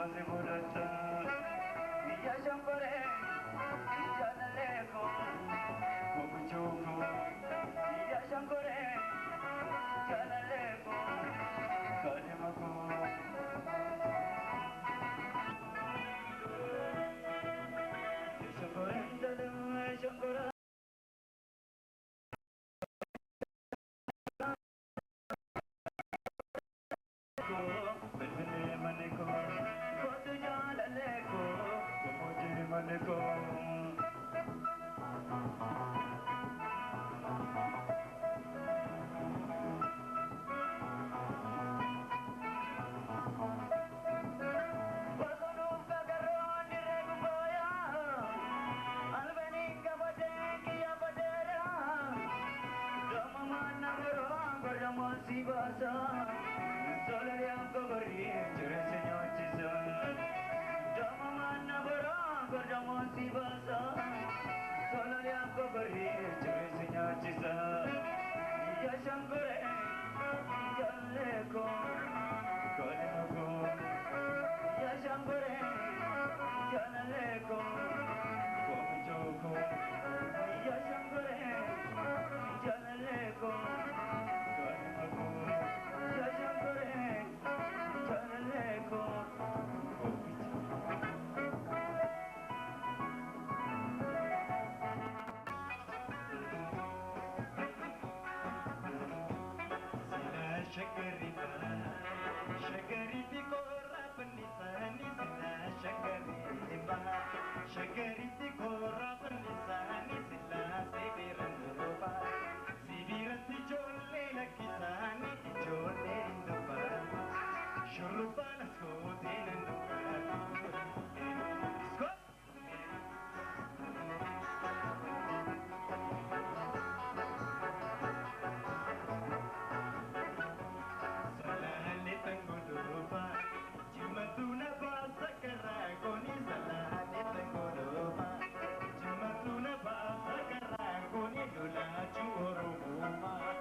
Si godhata. Yaa shankoree jaalallee koo komichuu koo. Yaa shankoree jaalallee koo kaadhima koo. Shankoree jaalallee shankoree. Bilbilee mana koo kootu jaalallee koo gammoojjii mana koo. Bosonuuf gagarroon dirree gubbooyaa albaniin gabatee kiyya badeera gaamamaan namaroo gordamoon si baasa solariyaan gogorrii jireenya nyaachisa gaamamaan namaroo gordamoon si baasa solariyaan gogorrii jireenya nyaachisa yaa shankoree jaallee koo kaadhima koo. Yaa shankoree jaalallee koo komichuu koo. Yaa shankoree jaalallee koo kaadhima koo. Yaa shankoree jaalallee koo komichuu koo. Shagaritti korra fannisaani sila sibiran roba sibiratti ijoollee lakkisaani ijoollee hin dubbatu shurrubbaan as gootee nan dubbatu. Iskoo! Salaalee tango duuba jimmatuu na baasa karaa kooni salaalee tango duuba jimmatuu na baasa karaa kooni lolaachuu oromummaa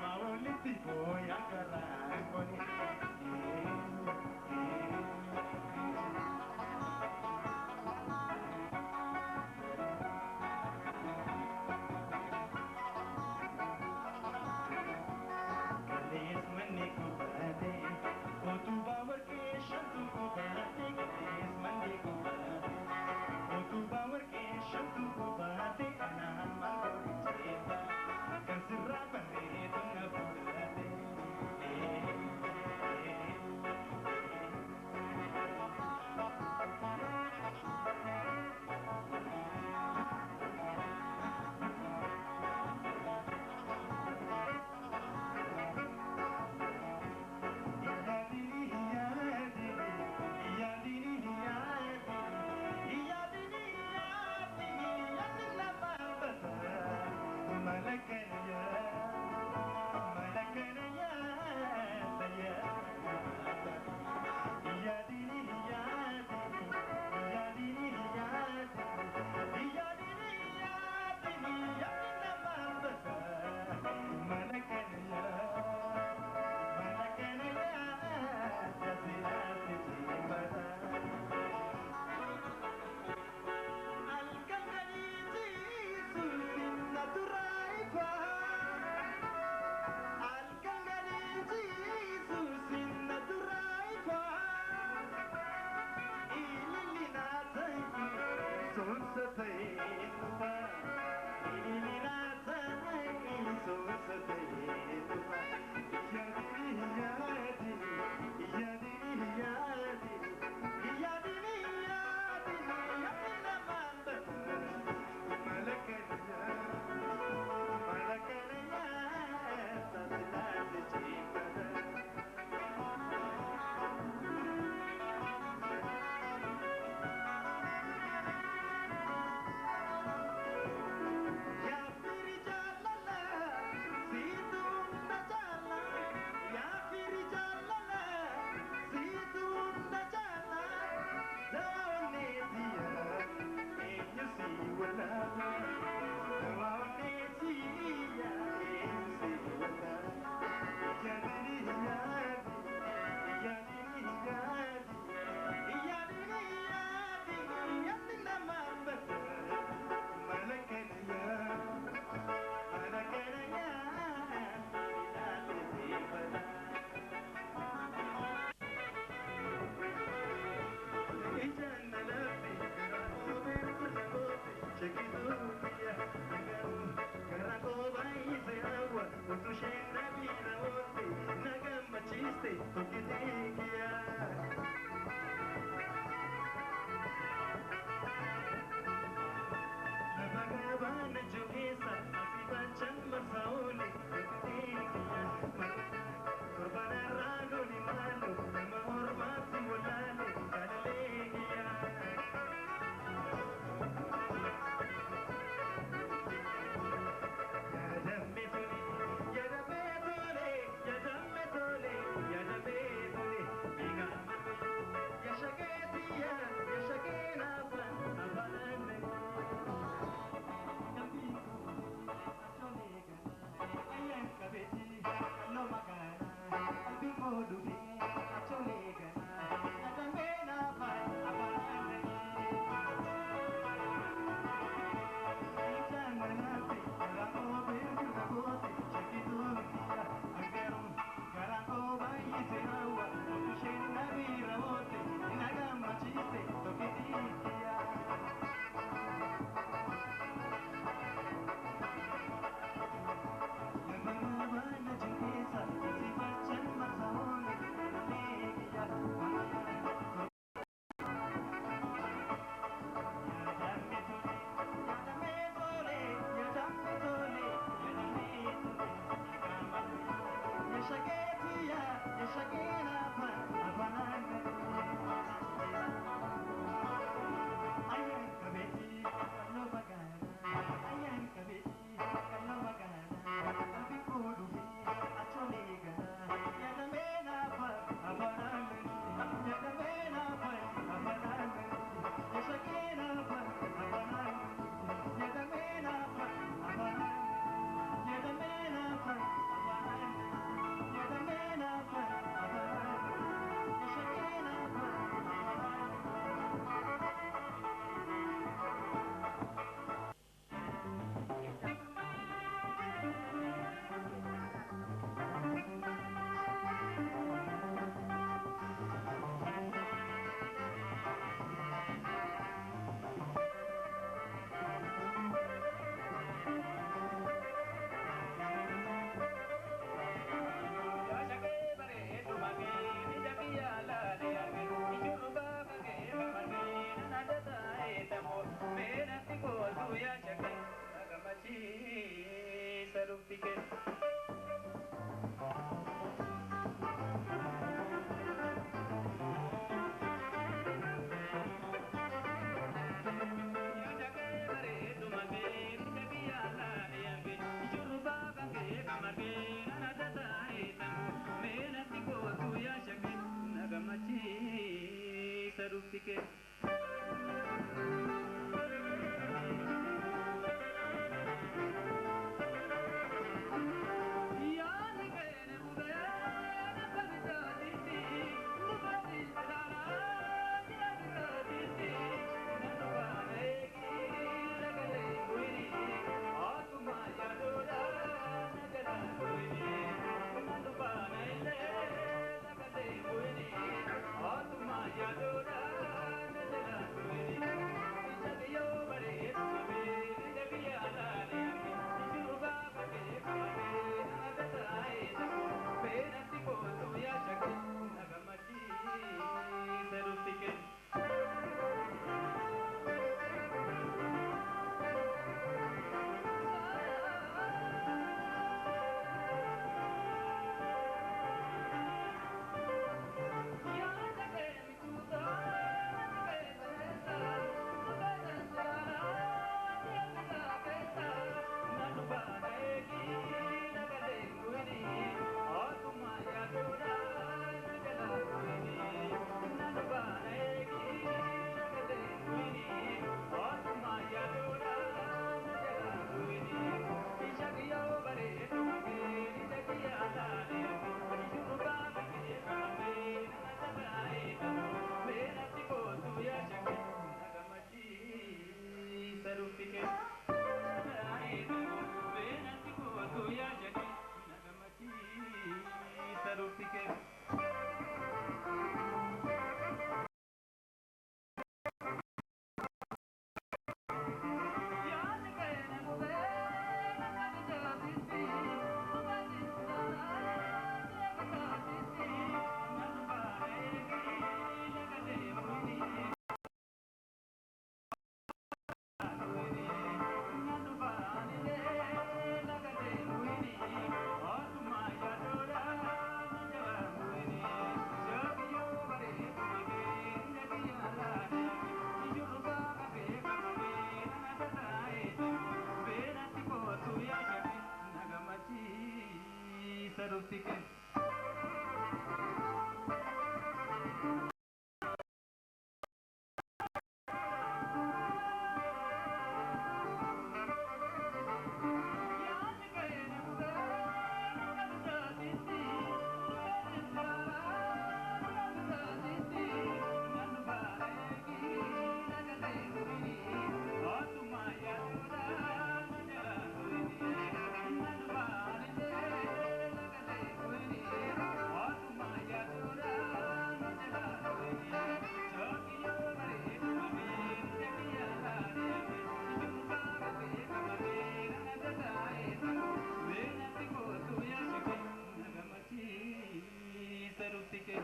maawolitti booyaa karaa kooni. Kalees manni gubaate utubaa warqee shantu gubaate kalees manni gubaate utubaa warqee shantu gubaate anaan maal godhu kan sirraa bareedu na fudhate. gammachiiste tokkitee kiyya. Lafa gabaa najjoo keessa asii baachan marsaa oole tokkitee kiyya. Torbanarraa loli maalo nama hormaatti walaale jaalalee kiyya. Yaadame tole, yaadame tole, yaadame tole, yaadame tole, beekama yashakeetiya, yashakeenafa, afaanane. Dambiin achoolee gala, ayyaan qabeeti, kalloo magaalaa, qalbiin koo dhufee achoolee gala, yaadameenafa, afaanane. Sarutike. Sarutike.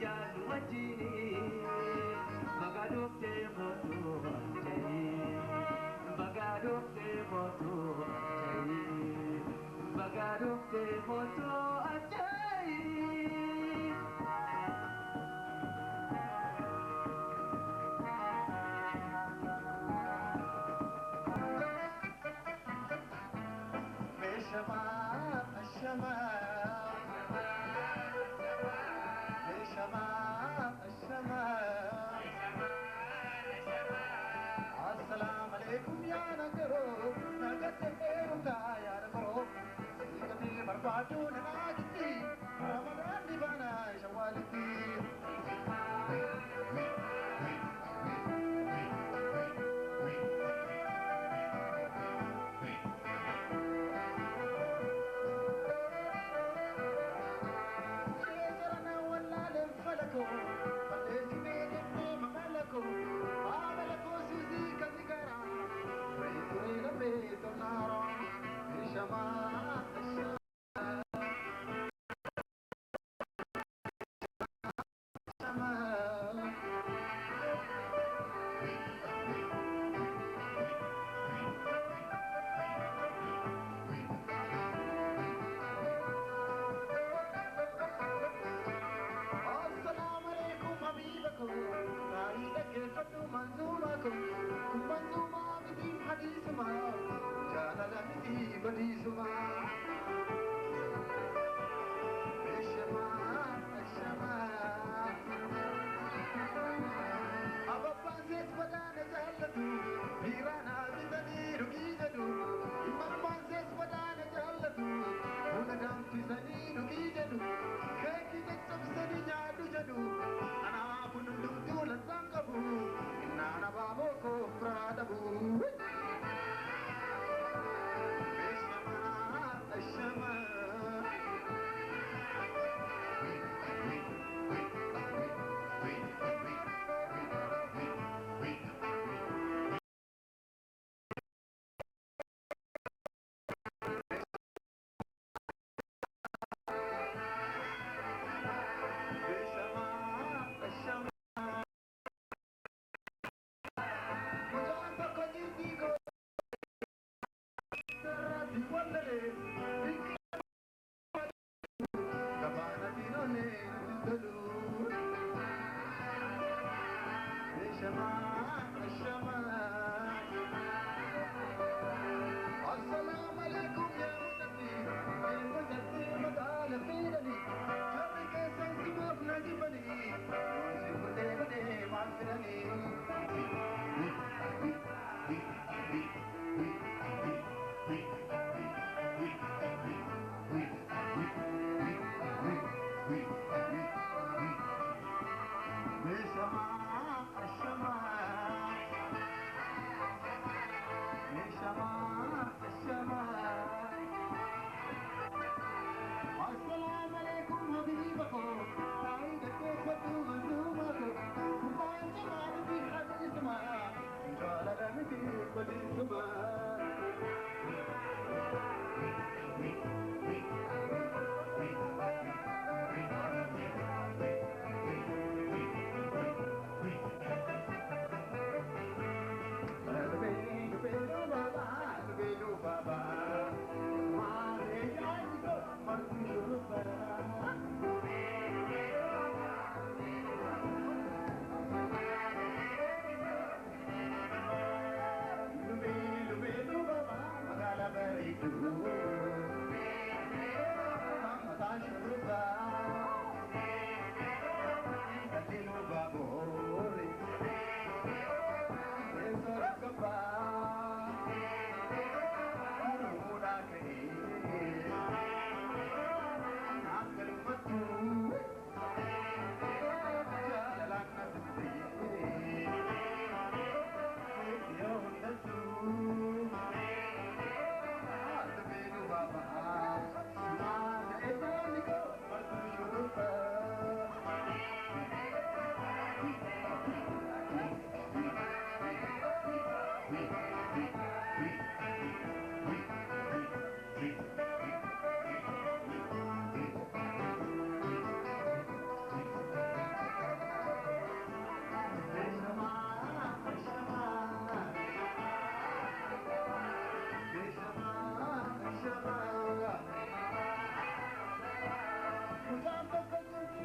Jaallu wajjini baga dhuftee kootu ajjayi, baga dhuftee kootu ajjayi, baga dhuftee kootu ajjayi. شباب الشباب، شباب الشباب، السلام عليكم يا نجرو نجت يا نجرو سيكتي بربادو ناجتي رمضان ديبانا شوالتي. السلام عليكم حبيبكم، منظومكم منظومة بدين حديث ما جعل لمتي بديس ما الشمال الشمال. أبا زيت بدا نجالتو بيرانا بتني رقي جدو، إمام زيت بدا نجالتو ونجام في سني رقي جدو، كيكي تچبسني nyaadhu jedhu anaaf hundumtuu lazzaan qabu innaan abaaboo koo firaa dhabu. Akkas gochuun